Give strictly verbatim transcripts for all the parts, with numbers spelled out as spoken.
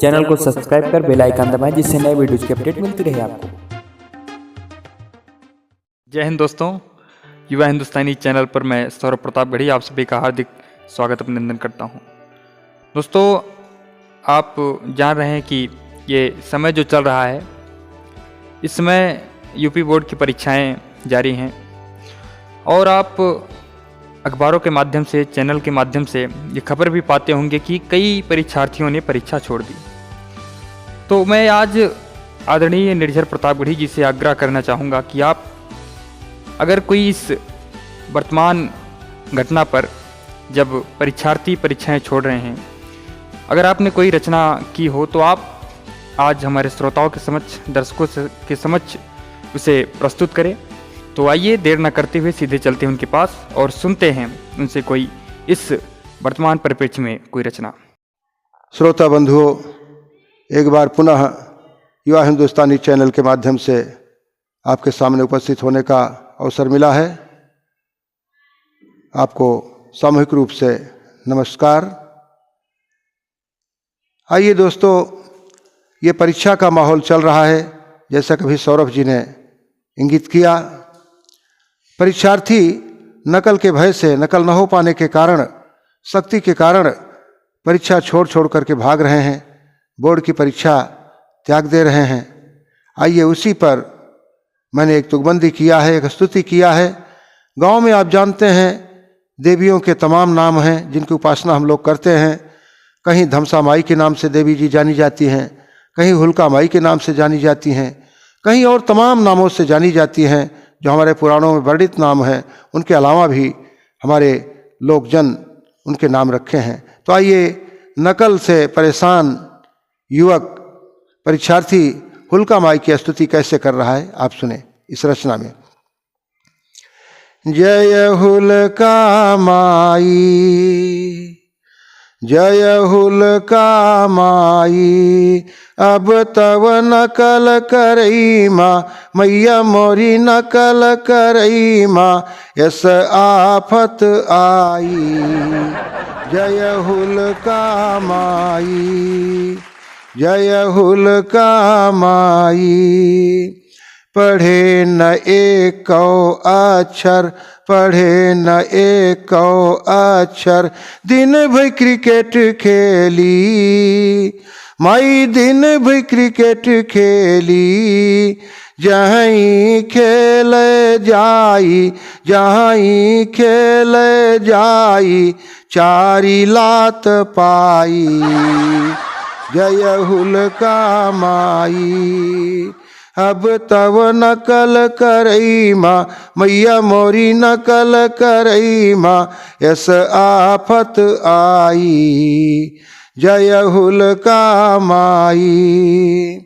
चैनल को सब्सक्राइब कर बेल आइकन दबाएं, जिससे नए वीडियोज़ की अपडेट मिलती रहे आपको। जय हिंद दोस्तों, युवा हिंदुस्तानी चैनल पर मैं सौरभ प्रतापगढ़ी आप सभी का हार्दिक स्वागत अभिनंदन करता हूं। दोस्तों, आप जान रहे हैं कि ये समय जो चल रहा है, इस समय यूपी बोर्ड की परीक्षाएं जारी हैं और आप अखबारों के माध्यम से, चैनल के माध्यम से ये खबर भी पाते होंगे कि कई परीक्षार्थियों ने परीक्षा छोड़ दी। तो मैं आज आदरणीय निर्झर प्रतापगढ़ी जी से आग्रह करना चाहूँगा कि आप अगर कोई इस वर्तमान घटना पर, जब परीक्षार्थी परीक्षाएं छोड़ रहे हैं, अगर आपने कोई रचना की हो तो आप आज हमारे श्रोताओं के समक्ष, दर्शकों से, के समक्ष उसे प्रस्तुत करें। तो आइए, देर न करते हुए सीधे चलते हैं उनके पास और सुनते हैं उनसे कोई इस वर्तमान परिप्रेक्ष्य में कोई रचना। श्रोता बंधुओं, एक बार पुनः युवा हिंदुस्तानी चैनल के माध्यम से आपके सामने उपस्थित होने का अवसर मिला है। आपको सामूहिक रूप से नमस्कार। आइए दोस्तों, ये परीक्षा का माहौल चल रहा है, जैसा कि अभी सौरभ जी ने इंगित किया। परीक्षार्थी नकल के भय से, नकल न हो पाने के कारण, सख्ती के कारण परीक्षा छोड़ छोड़ करके भाग रहे हैं, बोर्ड की परीक्षा त्याग दे रहे हैं। आइए, उसी पर मैंने एक तुकबंदी किया है, एक स्तुति किया है। गांव में आप जानते हैं, देवियों के तमाम नाम हैं जिनकी उपासना हम लोग करते हैं। कहीं धमसा माई के नाम से देवी जी जानी जाती हैं, कहीं हुलका माई के नाम से जानी जाती हैं, कहीं और तमाम नामों से जानी जाती हैं जो हमारे पुराणों में वर्णित नाम हैं। उनके अलावा भी हमारे लोकजन उनके नाम रखे हैं। तो आइए, नकल से परेशान युवक परीक्षार्थी हुलका माई की स्तुति कैसे कर रहा है, आप सुने इस रचना में। जय हुलका माई, जय हुलका माई, अब तव नकल करई मा, मैया मोरी नकल करई मा, यस आफत आई। जय हुलका माई, जय हुलका माई। पढ़े न एको अक्षर, पढ़े न एको अक्षर, दिन भर क्रिकेट खेली, माई दिन भर क्रिकेट खेली। जहीं खेल जाई, जहीं खेल जाई, चारी लात पाई। जय हुलका माई, अब तव नकल करई मा, मैया मोरी नकल करई मा, यस आफत आई। जय हुलका माई।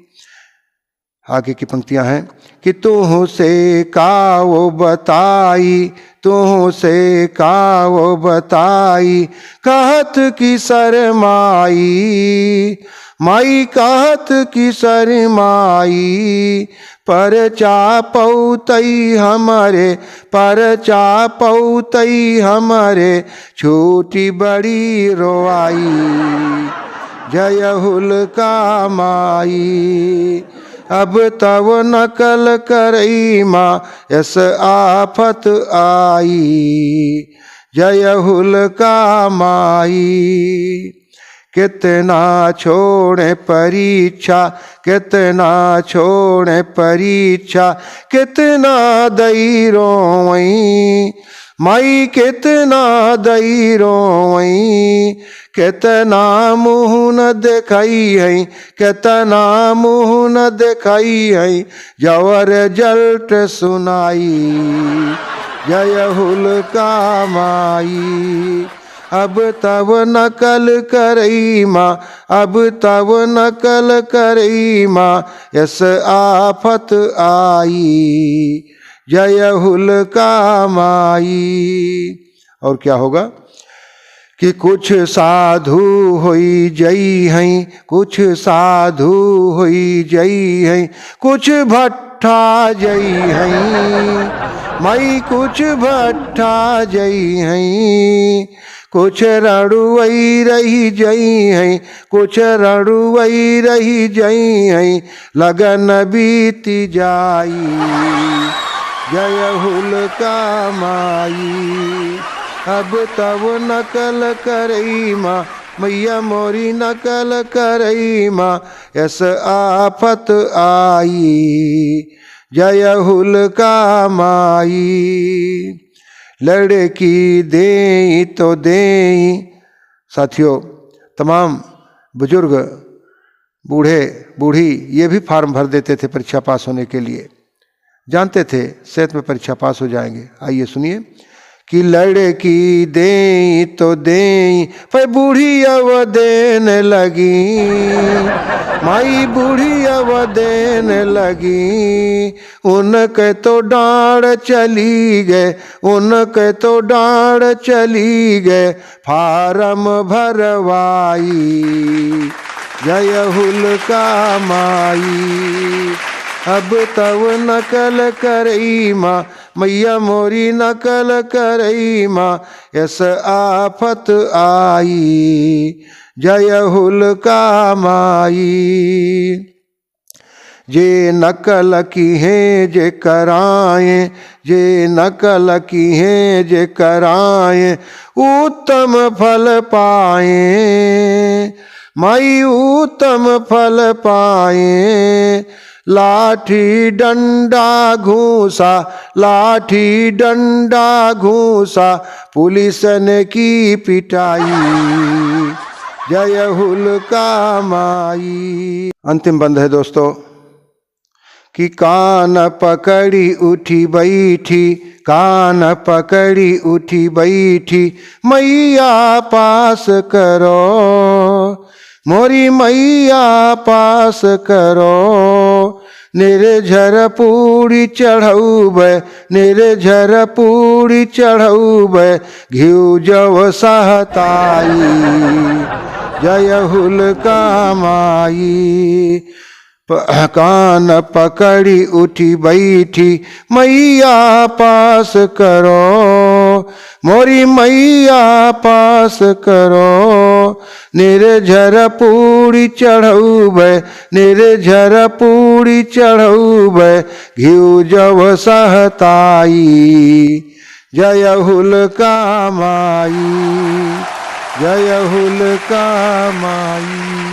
आगे की पंक्तियां हैं कि तुहसे का वो बताई, तुहसे का वो बताई, कहत की शरमाई, माई कहत की शरमाई, परचा पौतई हमरे, परचा पौतई हमरे, छूटी बड़ी रोआई। जय हुलका माई, अब तव नकल करई मा, यस आफत आई। जय हुलका माई, कितना छोड़े परीक्षा, कितना छोड़े परीक्षा, कितना दई रोवई, माई कितना दई रोवई, कितना मुँह न देखाई है, कितना मुँह न देखाई है, जब रिजल्ट सुनाई। जय हुलका माई, अब तव नकल करई मा, अब तव नकल करई मा, यस आफत आई। जय हुलका माई। और क्या होगा कि कुछ साधु होई जई हैं, कुछ साधु होई जई हैं, कुछ भट्ठा जई हैं, माई कुछ भट्ठा जइहैं, कुछ रणुवई रहि जइहैं, कुछ रणुवई रहि जइहैं, लगन बीति जाई। जय हुलका माई, अब तव नकल करई माँ, मैया मोरी नकल करई माँ, यस आफत आई। जय हुलका माई। लड़की देई तो देई। साथियों, तमाम बुजुर्ग, बूढ़े, बूढ़ी, ये भी form भर देते थे परीक्षा पास होने के लिए, जानते थे सेहत में परीक्षा पास हो जाएंगे। आइए सुनिए कि लड़की देई तो देई, पर बूढ़ी अवदेन लगी, माई बूढ़ी अवदेन लगी, उनके तो डाँड़ चली गए, उनके तो डाँड़ चली गए, form भरवाई। जय हुलका माई, अब तव नकल करई माँ, मैया मोरी नकल करई माँ, यस आफत आई। जय हुलका माई। जे नकल किहें जे कराएँ, जे नकल किहें जे कराएँ, उत्तम फल पाएँ, माई उत्तम फल पाएँ। लाठी डंडा घूँसा, लाठी डंडा घूँसा, पुलिसन की पिटाई। जय हुलका माई। अंतिम बंद है दोस्तों, कि कान पकड़ी उठी बैठी, कान पकड़ी उठी बैठी, मैया पास करो, मोरी मैया पास करो। निर्झर पूड़ी चढ़ौबे, निर्झर पूड़ी चढ़ौबे, घिउ जव सहताई। जय हुलका माई। प-, कान पकड़ी उठी बैठी, मैया पास करो, मोरी मैया पास करो। निर्झर पूड़ी चढ़ौबे, निर्झर पूड़ी चढ़ौबे, घिउ जव सहताई। जय हुलका माई, जय हुलका माई।